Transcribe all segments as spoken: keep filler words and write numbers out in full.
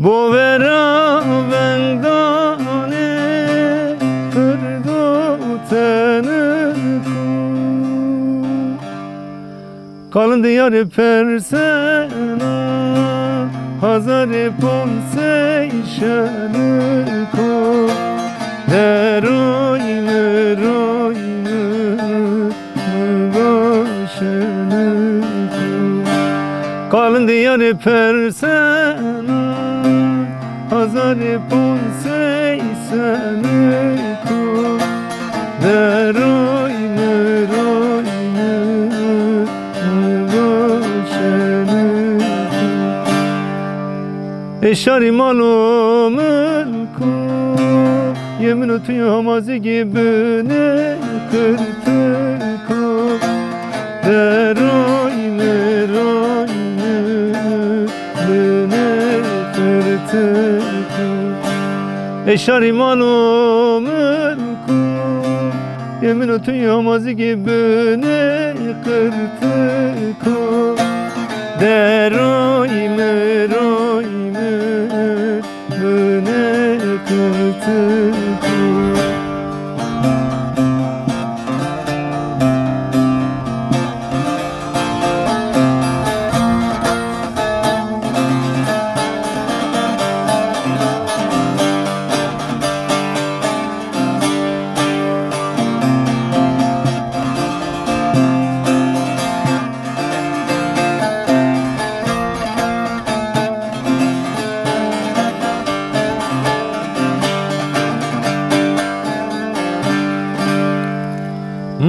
Bo vera veng danê qirdo teniko. Qalin diyarê persena hazarê ponsey şeniko. Deroy mi, roy mi, mi va şeniko. Qalin diyarê persena hazarê ponsey seniko. Deroy mi, roy mi, mi va şeniko. Ê şarî mal û milko, yê min û tu yê hamazîgî binê qirtiko. De roy mi, roy mi, binê qirtiko. Ê şarî mal û milko, yê min û tu yê hamazîgî binê qirtiko. De roy mi, roy mi, binê qirtiko.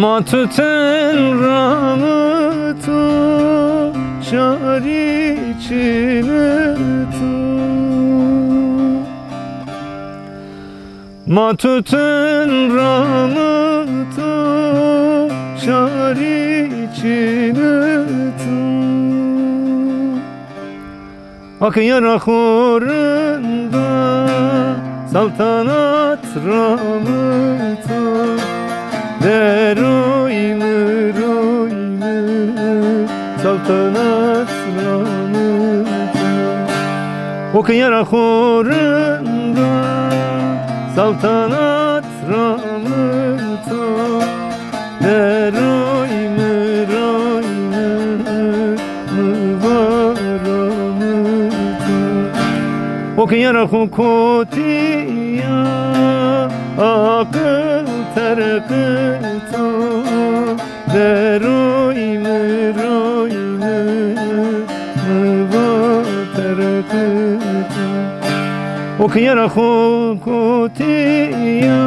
Ma tu ten ramito, şarî çinito. Ma tu ten ramito, şarî çinito. Ake yara xo rinda, saltanat ramita. De roy mi, roy mi, saltanat ramita. O ke yara xo rinda, saltanat ramita. De roy mi, roy mi, mi va ramita. O ke yara xo kotiya, aqil terqita. De roy mi, roy mi, mi va terqita. O ke yara xo kotiya,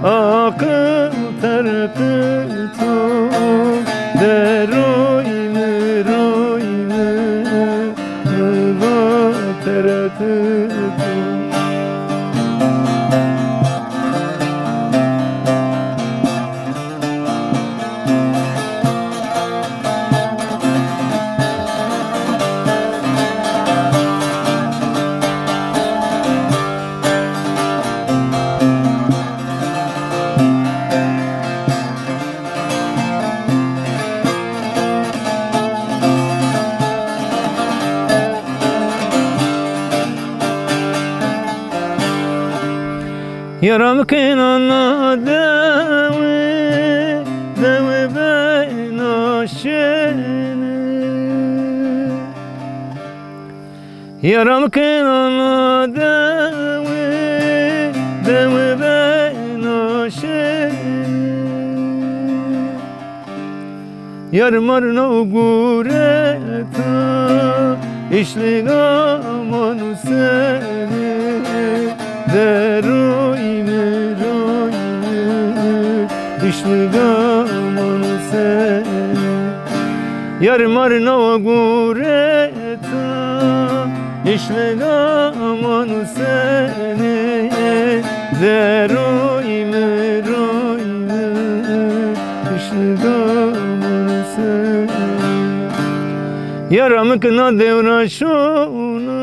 aqil terqita. De roy mi, roy mi, mi va terqita. Yara mi kena na dewe, dewe bena şene. Yara mi kena na dewe, dewe bena şene. Yar mar na gureta, işliga manu sene. De roy mi, roy mi, işliga manu sene. Yar mar na gureta, işliga manu sene. De roy mi, roy mi, işliga manu sene. Yara mi kina dewra şona,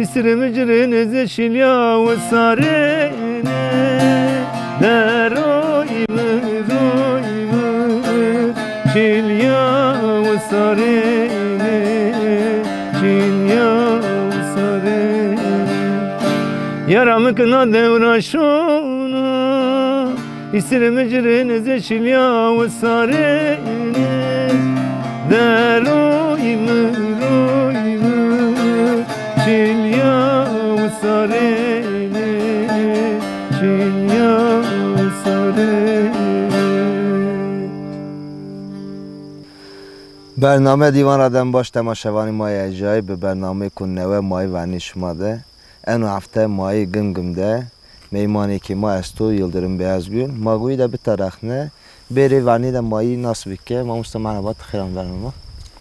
îsrê mi cirêne zê şilya wisarêne. De roy mi, roy mi, şilya wisarêne, şilya wisarêne. Yara mi kina dewra şona, îsir mi cirên ez ê çilya wisarêne. Deroy mi, roy mi, çilya wisarêne, çilya wisarêne. Bername Dîvan ra dem baş temaşevanê ma yê erjayî, bi bernameyêko newe ma yê vernî şima de. Eno hefte ma yê Gimgim de meymanêkê ma esto, Yildirim Beyazgul. Ma goyî de biterexne, bêrê vernî de ma yî nas bike. Mamoste merheba, ti xêr amî verna ma.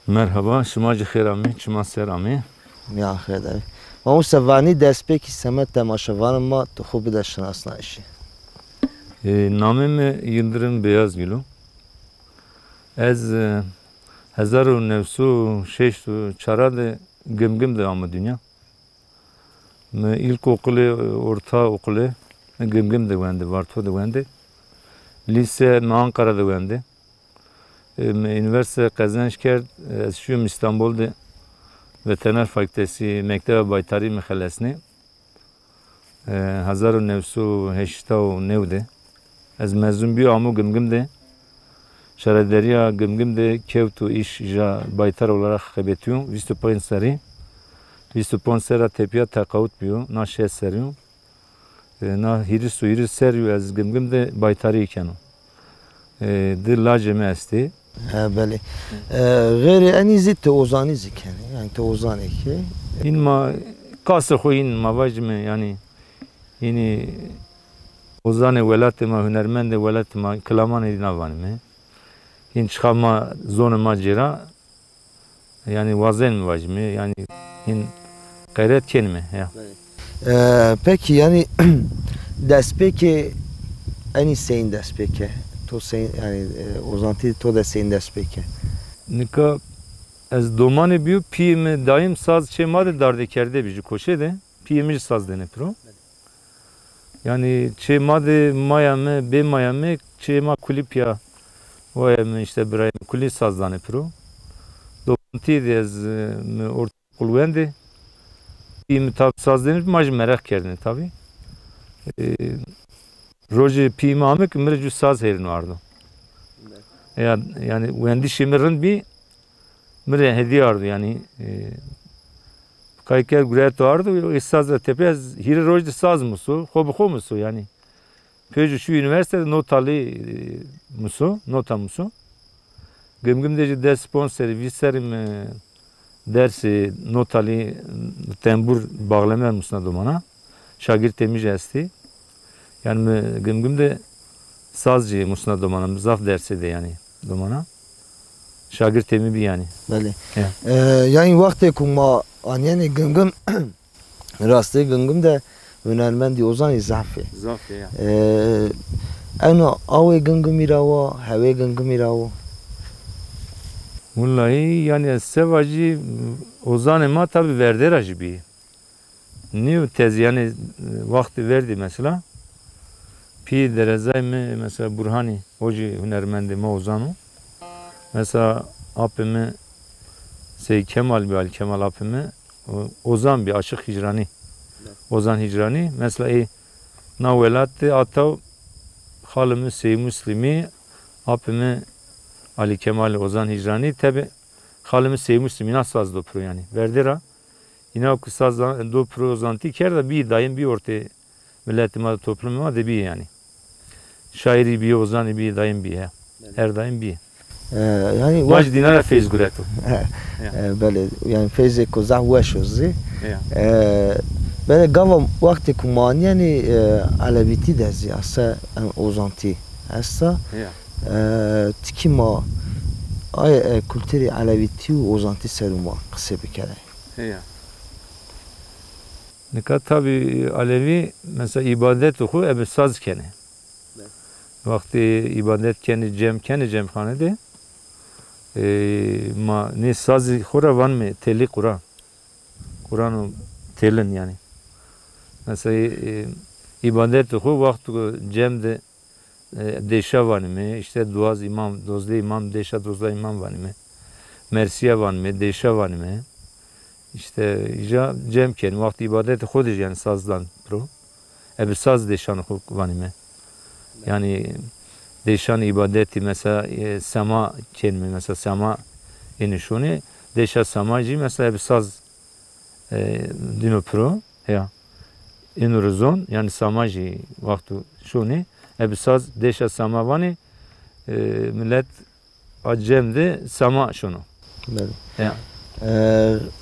Merheba, şima ci xêr amî, çima ser amî. Mîyan xêr de bî. Mamoste, vernî destpêkî semed temaşevanê ma tu xwu bide şinasnayîşî. E, namê mi Yildirim Beyazgul o. Ez, e, hezar û new sey û şeşt û çar de Gimgim de ame dinya. Mi îlkokulê, orta okulê Gimgim de wendê, Varto de wendê. Lîse mi Ankara de wendê. E, mi unîversîte qezenc kerd, ez şîyom Îstanbul de veteriner fakültesi, mekteba baytarî mi xelesnê. E, hezar û new sey û heşta û new de ez mezun bîyo, amo Gimgim de. Şaredarîya Gimgim de kewto îş, îja baytar olarak xebetîyo. Vîst û panc serî. Vîst û panc serra tepîya teqawut bîyo. Na şeş serî yo. E, na hîris û hîris serî yo ez Gimgim de baytarî keno. E, di lacê mi estê. He, belê. E, xeyrê enî zî ti ozanî zî kenê. Yanî ti ozanêk ê. Hîn ma qasê xo hîn ma vajîme, yanî hînî ozanê welatê ma, hunermendê welatê ma, kilamanê dîna vanîme. Hîn çiqa ma zonê ma cêra, yanî wazenîme vajîme, yanî hîn qeyret kenîme, ya. Belê. E, pekî, yanî destpêkê enî seyîn destpêke? To seyîn, yanî, e, ozantî to de seyîn destpêke? Nika ez domanê bîyo, pîyê mi daîm saz çê ma de dardekerde bî, ji koşê de. Pîyê mi jî saz dêne piro. Yanî çê ma de maya mi, bê maya mi, çê ma kulî pîya, waya mi, îşte birayê mi kulî saz danê piro. Domantî de ez, e, mi ortaokul wendê. Pîyê mi tabî saz dêne, ma jî mereq kerdêne tabî. E, rojê pîyê mi ame ke mi rê jû saz hêrîno ardo. Ya, yanî wendişê mi rind bî, mi rê hedîye ardo, yanî, e, kay kerd gureto ardo, ê saz ra tepîya ez hîrê roj de saz muso, xo bi xo muso yanî. Pêro şî unîversîte de nota lî, e, muso, nota muso. Gimgim de jî des ponc serî, vîst serî mi dersê nota lî, tembur, bağleme musna domana. Şagirtê mi jî estê. Yanî mi Gimgim de saz jî musna domana, mi zaf dersê de yanî domana. Şagirtê mi bî yanî. Belê. Ya. E, yanî wextê ku ma anîyenê Gimgim, rastê Gimgim de hunermendî, ozanî zaf ê. Zaf ê, ya. E, eno awê Gimgimî ra wa, hewê Gimgimî ra wa? Willahî yanî ez se vajî, ozanê ma tabî verdê ra jî bî. Nîyo tez yanî, e, wextê verdî mesela. Pî derezay mi mesela Burhanî, o jî hunermendê ma ozan o. Mesela apê mi Sey Kemal bî, Ali Kemal apê mi, o, ozan bî, Aşiq Hîcranî. Ozan Hîcranî. Mesela ê na welat de ata xalê mi Sey Muslimî, apê mi Ali Kemal, Ozan Hîcranî. Tebî xalê mi Sey Muslimî îna saz do piro yanî. Verdê ra. Îna ku saz do piro, ozantî kerda, bî dayîm bî ortê miletê ma de, toplumê ma de bî yanî. Şaîrî bî, ozanî bî, dayîm bî, he. Belê. Her dayîm bî. E, yanî ma jî dîna ra feyz gureto. He. Ya. E, belê, yanî feyzêko zaf weş o zî. Ya. E, belê gava wextê ku ma anîyenê, e, elewîtî de zî ase, e, ozantî esta. Ya. E, tikî ma ay, e, kulturê elewîtî û ozantî ser û ma qisê bikerê. Heya. Nika tabî Elewî mesela îbadetê xwu ebe saz kenê. Wextê îbadet kenê, cem kenê cemxane de, e, ma nê sazî xwu ra vanîme telî Quran. Quran û telin yanî. Mesela, e, îbadetê xwu wexto cem de e, dêşa vanîme, îşte duaz îmam, dozdeh îmam, dêşa dozdeh îmam vanîme. Mersîya vanîme, dêşa vanîme. Îşte îja cem kenî, wextê îbadetê xo de jî yanî saz dan piro. Ebi saz dêşanê xo vanîme. Yanî dêşanê îbadetî mesela, e, sema kenîme, mesela sema ênê şonê, dêşa sema jî mesela ebi saz, e, dîno piro, ya. Êno ri zon, yanî sema jî wexto şonê, ebi saz dêşa sema vanê, e, milet a cem de sema şono. Belê. Ya. E,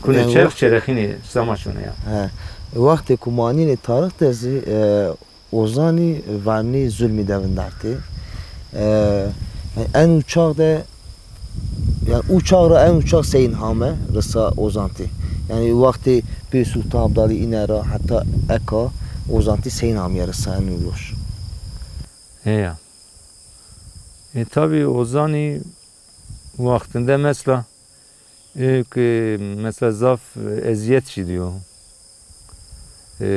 kunê yanî çerx wext-, çerexînê sema şono ya. He. Wextê ku ma nînê tarix de zî, e, ozanî vernî zulmî de vindertê. E, en û çax de, yanî û çax ra en û çax seyîn hame risa ozantî. Yanî wextê Pîr Sultan Abdalî îne ra heta eka ozantî seyîn hamîye risa en û yoş. Heya. E, tabî ozanî wextinde mesela, e, ki mesela zaf, e, ezîyet jî dîyo. E,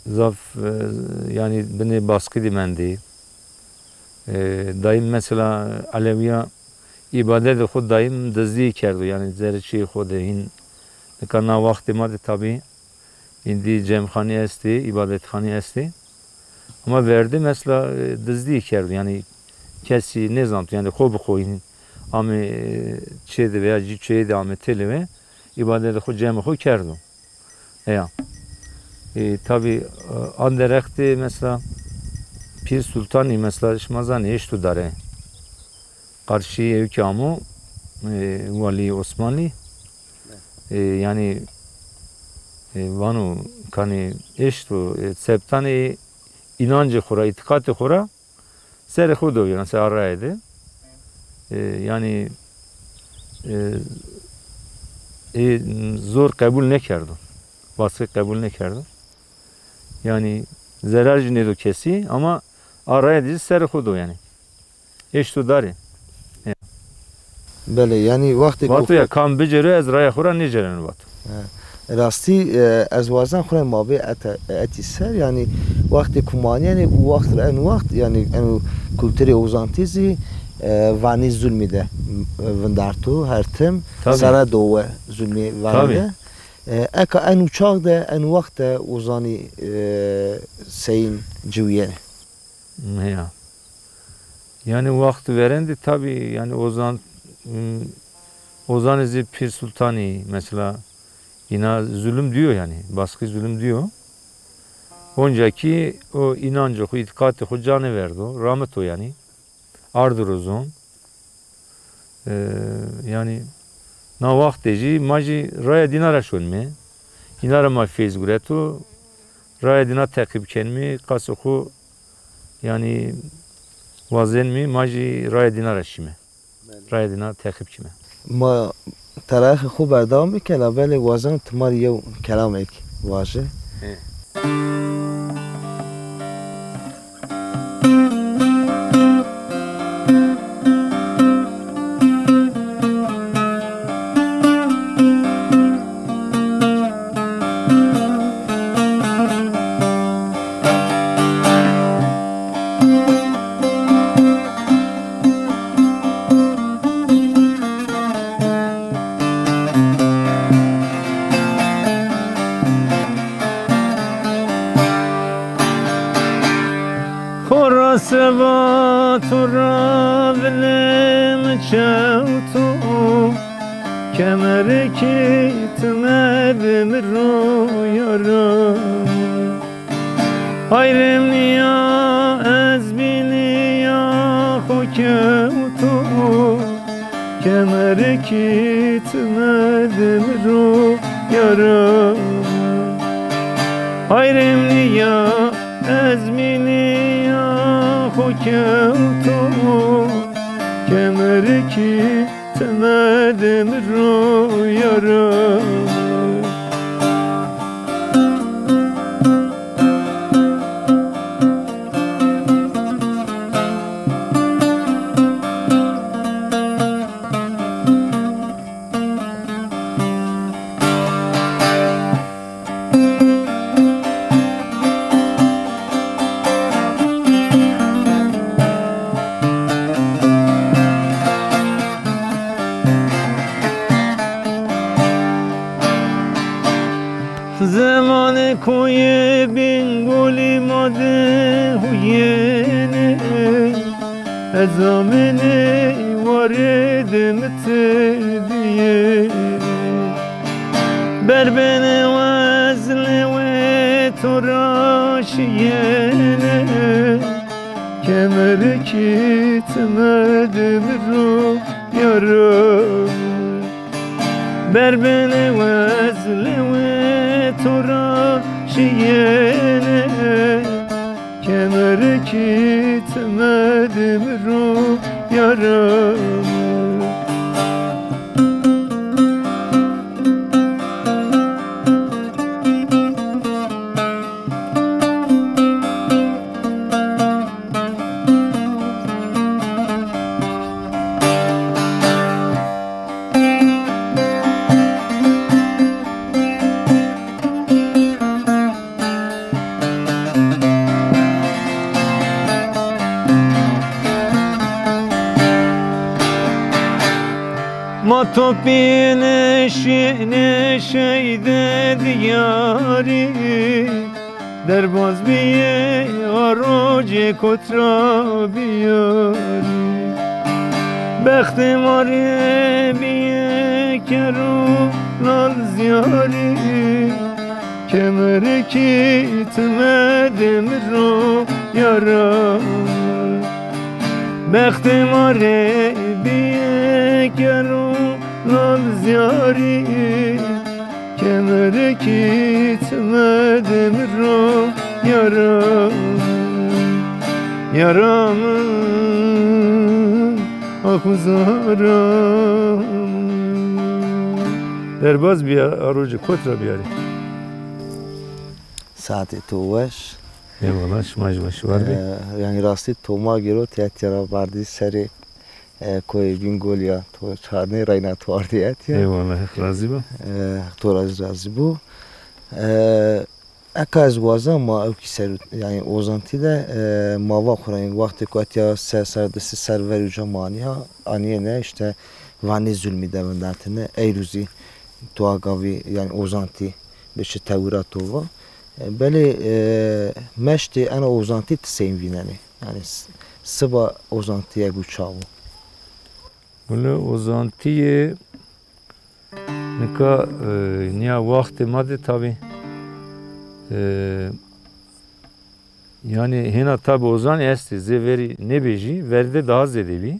zaf, e, yanî binê baskî de mendî. E, daîm mesela Elewîya îbadetê xo daîm dizdî kerdo. Yanî zerê çiyê xo de hîn. Nika na wextê ma de tabî Îndî cemxanî estê, îbadetxanî estê. Ama verdî mesela, e, dizdî kerdo. Yanî kesî nêzanto. Yanî xo bi xo hîn amê, e, çê de veya jû çêyê de amê têlewe, îbadetê xo, cemê xo kerdo. Eya. E, tabî, e, anderextê mesela Pîr Sultanî mesela şima zanê eşto dare. Qarşî ewkî amo, e, walî Osmanlî, e, yanî, e, vano kanî eşto, e, septanê înancê xo ra, îtîqatê xo ra serê xo do, yanî ser a raye de. E, yanî, e, e, zor qebul nêkerdo. Baskî qebul nêkerdo. Yanî zerar jî nêdo kesî ama a raye de zî serê xo do yanî. Eşto darê. Belê, yanî wextê ku... Vato ya, kam bicêro ez raya xo ra nêcêreno vato. He. Rastî, e, ez wazen xo rê ma bê ete-, etî ser, yanî wextê ku ma nîyenê û wext ra en wext, yanî eno kulturê ozantî zî, e, vanî zulmî de, e, vinderto her tim, tabî, sere do we zulmî vanî de. E, eka eno çax de, eno wext de ozanî, e, seyîn ciwîyenê. Heya. Yanî wext verên de tabî, yanî ozan, m, ozanê zî Pîr Sultanî mesela îna zulm dîyo yanî, baskî zulm dîyo. Onca kî o înancê xo, îtîqatê xo ca nêverdo, ramito yanî. Ardo ro zon. E, yanî na wext de jî ma jî raya dîna ra şonîme. Îna ra ma feyz gureto. Raya dîna teqîb kenîme, qasê xo yanî wazenîme, ma jî raya dîna ra şîme. Belê. Raya dîna teqîb kîme. Ma terayexê xo berdewam bike, labelê wazen ti ma rê yew kelamêk vaje. He. Xora seba to ra vilê mi çewto, kemerekî ti medi mi ro yaro. Hayrê mi nîya ez bînîya xo kewto, kemerekî ti medi mi ro yaro. Hayrê mi nîya ez bînîya xo kewto, kemerekî ti medi mi ro yaro. Koyê Bîngolî ma de huyêne, ez amêne warê de mi ti dîyêne. Berbêne wezlê wê to ra şîyêne, kemerekî time de mi ro yara. Berbêne wezlê wê to ra şîyêne, kemerekî time de mi ro yara. Ma topîne şîne şeyde diyarî, derbaz bîyê a rocê kot ra biyarî. Bextê ma rê bîyê ker û lal ziyarî, kemerekî time de mi ro yara. Bextê ma rê bîyê ker û lal ziyarî, kemerekî time de mi ro yara. Yara min, axû zara min. Derbaz bîya a rocê kot ra biyarî. Saetê to weş. Eyvallah, şima jî weş, war bê. E, yanî rastî to ma gêro, ti etya ra vardî serê, e, koyê Bîngolî ya, to çarnê reyna to ardî etya. Eyvallah, Heq razî bo. E, Heq to ra zî razî bo. E, eka ez waza ma ewkî ser, yanî ozantî de, e, ma va xo ra, yanî wextê ku etya se ser, di sey ser ver uca ma anîya, anîyêne îşte vanê zulmî de vindertêne, ey rû zî to agavî, yanî ozantî bi çi tewira to va. E, belê, e, meştê ena ozantî ti sey vînenê? Yanî s-, siba ozantîye bû çawo? Wele ozantîye nika, e, nîya waxtê ma de tabî, e, yanî hêna tabî ozanî estê, zê verî nêbê jî, verî de daha zêde bî.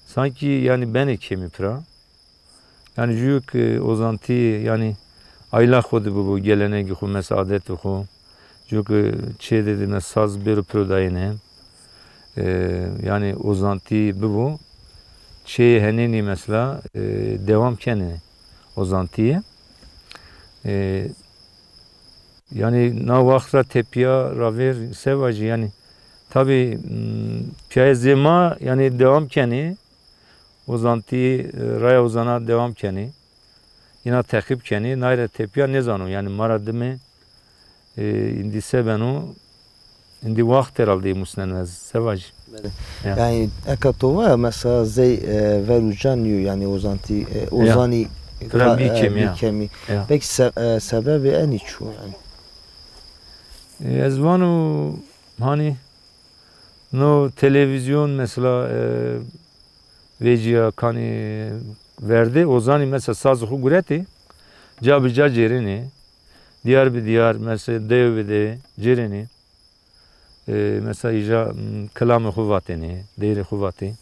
Sankî yanî benê kêmî pira. Yanî jû ke ozantî, yanî ayla xo de bibo, gelenegê xo, mesela adetê xo. Jû ke çê de, de mes saz bêro piro dayene. E, yanî ozantî bibo. Çêyê henênî mesela, e, dewam kenê ozantîye. E, yanî na waxt ra tepîya ravêr se vajî, yanî tabî, m, pîyayê zê ma, yanî dewam kenê. Ozantî, e, raya ozana dewam kenê. Îna teqîb kenê. Nay ra tepîya nêzano. Yanî ma ra dime, e, îndî se beno, îndî waxt herhalde musneno ez, se vajî. Belê. Ya. Yanî eka to va, mesela zey, e, ver uca nîyo, yanî ozantî, e, ozanî pira bî kemî, ya. Bî kemî. Ya. Peki se-, e, sebebê enî çi yo yanî? E, ez vano hanî no televîzyon mesela, e, vecîya kanî verdê, ozanî mesela sazê xo guretê, ca bi ca cêrenê, dîyar bi dîyar, mesela dewe bi dewe cêrenê. E, mesela îja, m, kilamê xo vatêne, deyrê xo vatê.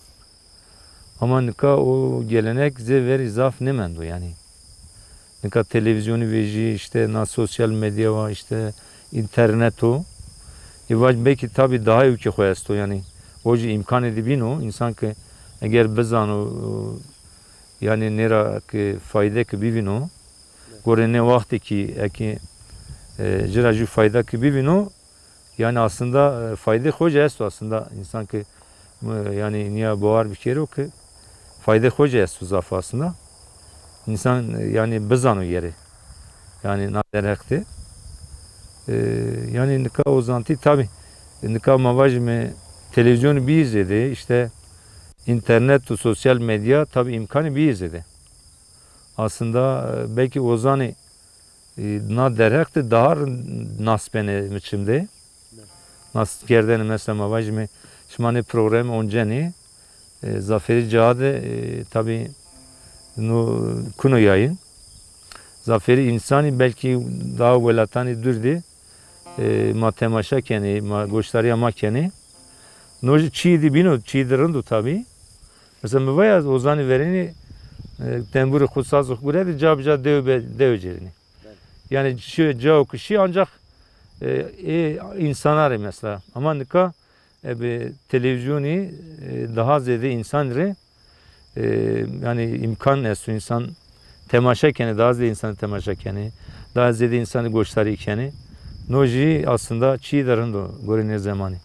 Ama nika o gelenek zê verî zaf nêmendo yanî. Nika televîzyonî vejî, îşte na sosyal medya wa, îşte înternet o. Ê vac belkî tabî daha ewkê xo esto yanî. O jî îmkanê de bîno, însan ke eger bizano, yanî nê ra ke fayde ke bivîno, gorê nê waxtê kî eke, e, ci ra jû fayda ke bivîno, yanî aslında, e, faydê xo ci esto aslında. Însan ke, e, yanî nîya bawar bikerî ke faydê xo ci esto zaf aslında. Însan, e, yanî bizano yerê. Yanî na derheq de. E, yanî nika ozantî tabî, nika ma vajîme televîzyonî bîyî zêde, îşte înternet û sosyal medya tabî îmkanî bîyî zêde. Aslında, e, belkî ozanî, E, na derheq de daha rind nas benê mi çim de. Nas kerdene mesela ma vajîme, şima nê programî oncenê, e, zafêrî ca de, e, tabî no kuno yayın. Zafêrî însanî belkî daha welatanî dûr de, e, ma temaşa kenê, ma goşdarîya ma kenê. No jî çîyê de bîno, çîyê de rind o tabî. Mesela mi vaya ozanê verênî, e, tembûrê xo, sazê xo gure de ca bi ca dewe be-, dewe cêrînê. Belê. Yanî şî, cao ke şî ancax, e, ê însanan rê mesela. Ama nika, e, bi televîzyonî, e, daha zêde însan rê, e, yanî îmkan esto însan temaşa kenê, daha zêde însan temaşa kenê, daha zêde însan goşdarî kenê. No jî aslında çîyê de rind o gorê nê zemanî.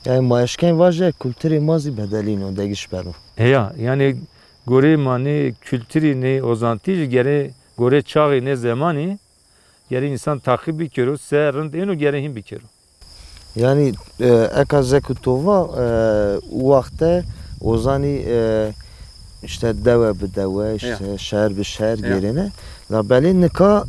Yanî ma eşkenî vajê kulturê ma zî bedelîno, degiş beno. Heya, yanî gorê ma nê kulturî, nê ozantî jî gere gorê çaxî, nê zemanî gere însan taqîb bikero, se rind êno gere hîn bikero. Yanî, e, eka zek û to va, e, waxte ozanî, e, îşte dewe bi dewe, îşte şeher bi şeher gêrêne. La belê nika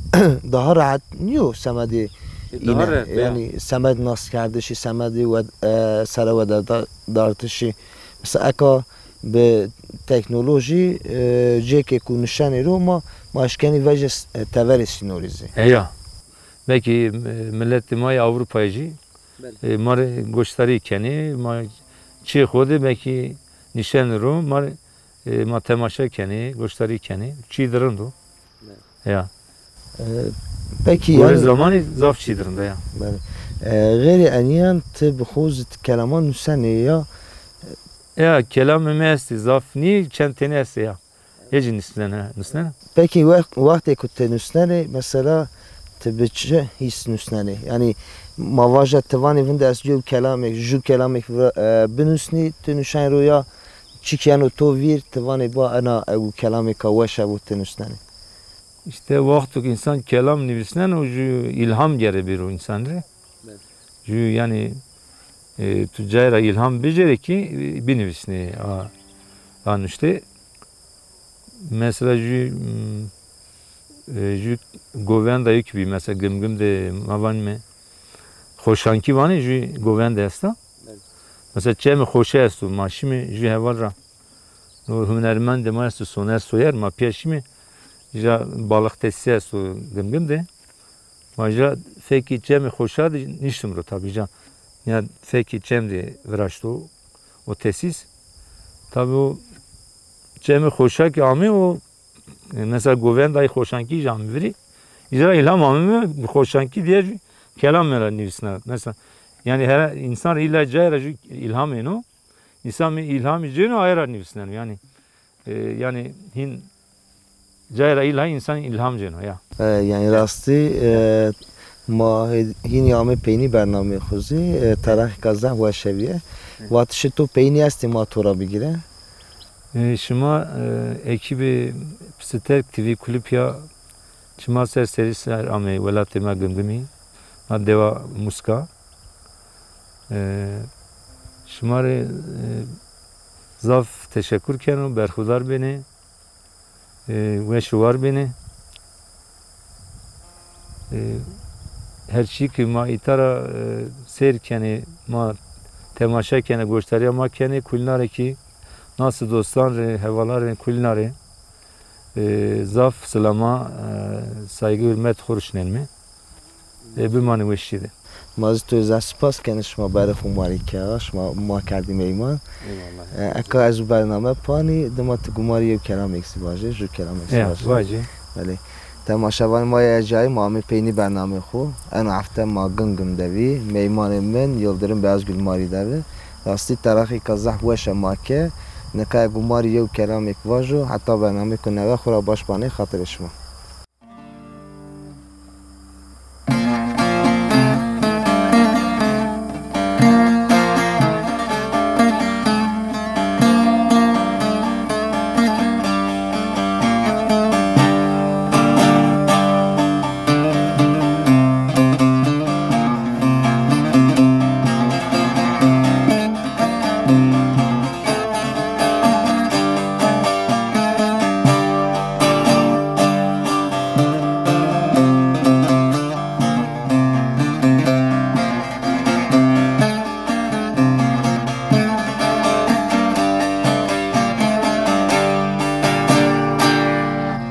daha rehet nîyo semedê îne. Daha rehet, yanî semed naskerdişî, semedê wed-, e, serewededa-, dartişî. Mesela eka bi teknolojî, e, cêkê ku nişenê ro ma, ma eşkenî vejê s-, e, teverê sînorî zî. Heya. Belkî, e, miletê ma yê Ewropayê jî, e, ma rê goşdarî kenê, ma çê xo de belkî nişenê ro, ma rê, e, ma temaşe kenê, goşdarî kenê. Çî de rind o. Ya. E, pekî gorê yanî zemanî zaf çî de rind o ya. Belê. E, xeyrê enîyan ti bi xo zî ti kelaman nusenê ya? Ya, kelamê mi estê, zaf nî, çend tenî estê ya. Ê jî nusnena, nusnena. Pekî wext, wextê ku ti nusnenê, mesela ti bi çi hîs nusnenê? Yanî ma vaje ti vanê vinde ez yew kelamêk, ju kelamêk vira-, e, binusnî, ti nuşenê ro ya çîk yeno to vîr, ti vanê ba ena ew kelamêka weş a û ti nusnenê? Îşte wexto ke însan kelam nivîsneno, ju îlham gere bêro însan rê. Belê. Ju yanî, e, tu cayê ra îlham bicêrê kî, e, binivîsnê a, a nuşte. Mesela ju, m, e, ju govenda yo kî bî, mesela Gimgim de ma vanîme Xoşankî vanê, ju govende esta. Belê. Mesela Çemê Xoşe esto, ma şîme ju heval ra. No hunermendê ma esto Soner Soyer, ma pîya şîme. Ja balix tesîsî esto Gimgim de. Ma ja fekê Çemê Xoşa de niştim ro tabî ja. Ya fekê çem de viraşto o tesîs. Tabî o Çemê Xoşa ke amê o, e, mesela govendayê Xoşankî jî amê virî. Îja îlham amê mi, bi Xoşankî diye ju kelam mi ra nivîsna. Mesela, yanî her însan rê îlla cayê ra ju îlham êno. Însan mi îlhamî cêno, aye ra nivîsneno. Yanî, e, yanî hîn cayê ra îlla însan îlham cêno ya. E, yanî rastî, e, ma hê-, hînî amê peynî bernameyê xo zî, e, teraqîka zaf weşe bîye. Vatişê to peynî estê ma to ra bigîre. E, şima, e, ekîbê Psiterk T V kulîp ya, şima ser serî ser amê welatê ma Gimgimî, ma dewa Muska. E, şima rê, e, zaf teşekur keno, berxudar benê, e, weş û war benê. E, her çî ki ma îta ra, e, seyr kenê, ma temaşe kenê, goşdarîya ma kenê, kulîna rê kî nasê dostan rê, hevalan rê, kulîna rê, e, zaf silama, e, saygı, hürmet xo ruşnenme. E, bimanê weşî de. Ma zî to zaf spas kenê, şima berê xo ma rê kera, şima ma kerdî meyman. Eyvallah. E, eka ez û bername panî, dima ti gumarî yew kelamêk zî vajê, ju kelamêk zî vajê. Ya, vajê. Belê. Temaşevanê ma yê erjayî, ma amê peynî bernameyê xo. Eno hefte ma Gimgim de vî. Meymanê min Yildirim Beyazgul ma rî de bi. Rastî teraqîka zaf weş a ma ke. Nika ez gumarî yew kelamêk vajo, heta bernameyêko newe xo ra baş banê, xatirê şima.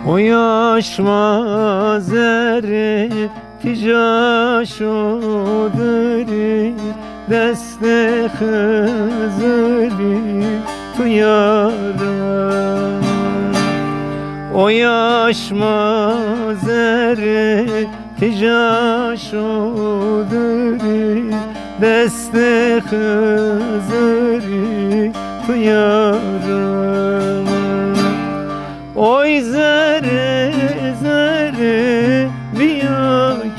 O yaşma zerrî, tîja şodirî, destê Xizirî tu yara. O yaşma zerrî, tîja şodirî, destê Xizirî tu yara. Oy zerrî, zerrî, bîya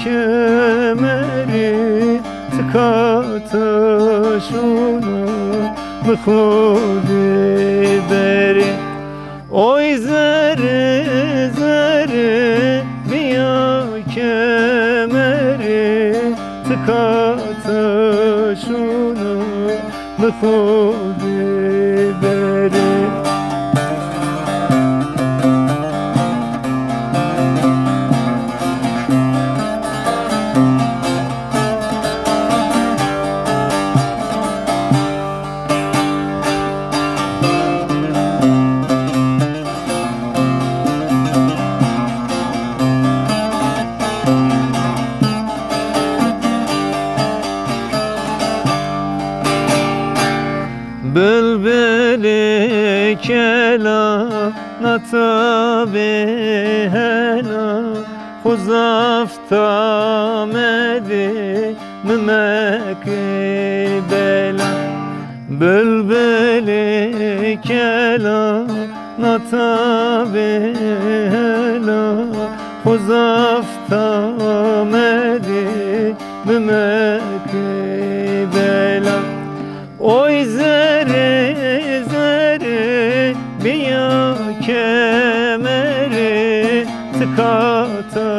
kemerî, ti kata şona mi xo dî berî. Oy zerrî, zerrî, bîya kemerî, ti kata şona mi xo dî berî. Bilbilî kela, nata bêhela, xo zaf tamedî, mi mekî bela. Bilbilî kela, nata bêhela, xo zaf tamedî, mi mekî bela. Oy zerrî, zerrî, bîya kemerî, ti kata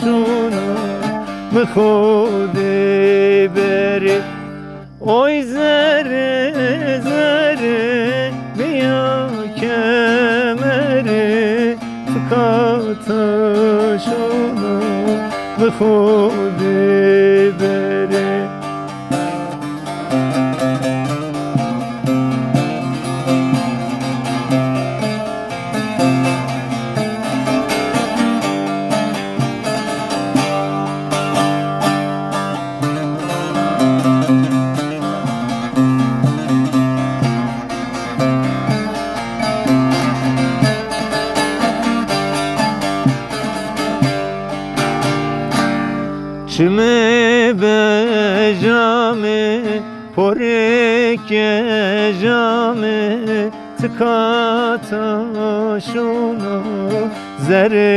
şona mi xo dî berî. Oy zerrî, zerrî, bîya kemerî, ti kata şona mi xo dî berî. Çimê bejamê, porê kejamê, ti kata şona zerrê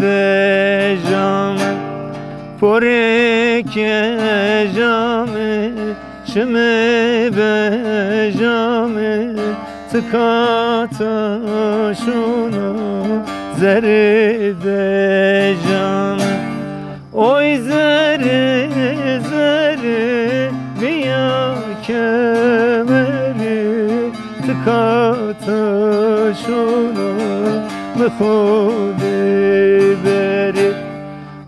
dejamê. Porê kejamê, çimê bejamê, ti kata şona zerrê dejamê. Oy zerrî, zerrî, bîya kemerî, ti kata şona mi xo dî berî.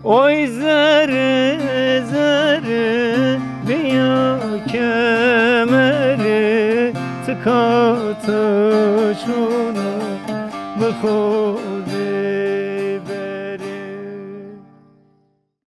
Oy zerrî, zerrî, bîya kemerî, ti kata şona mi xo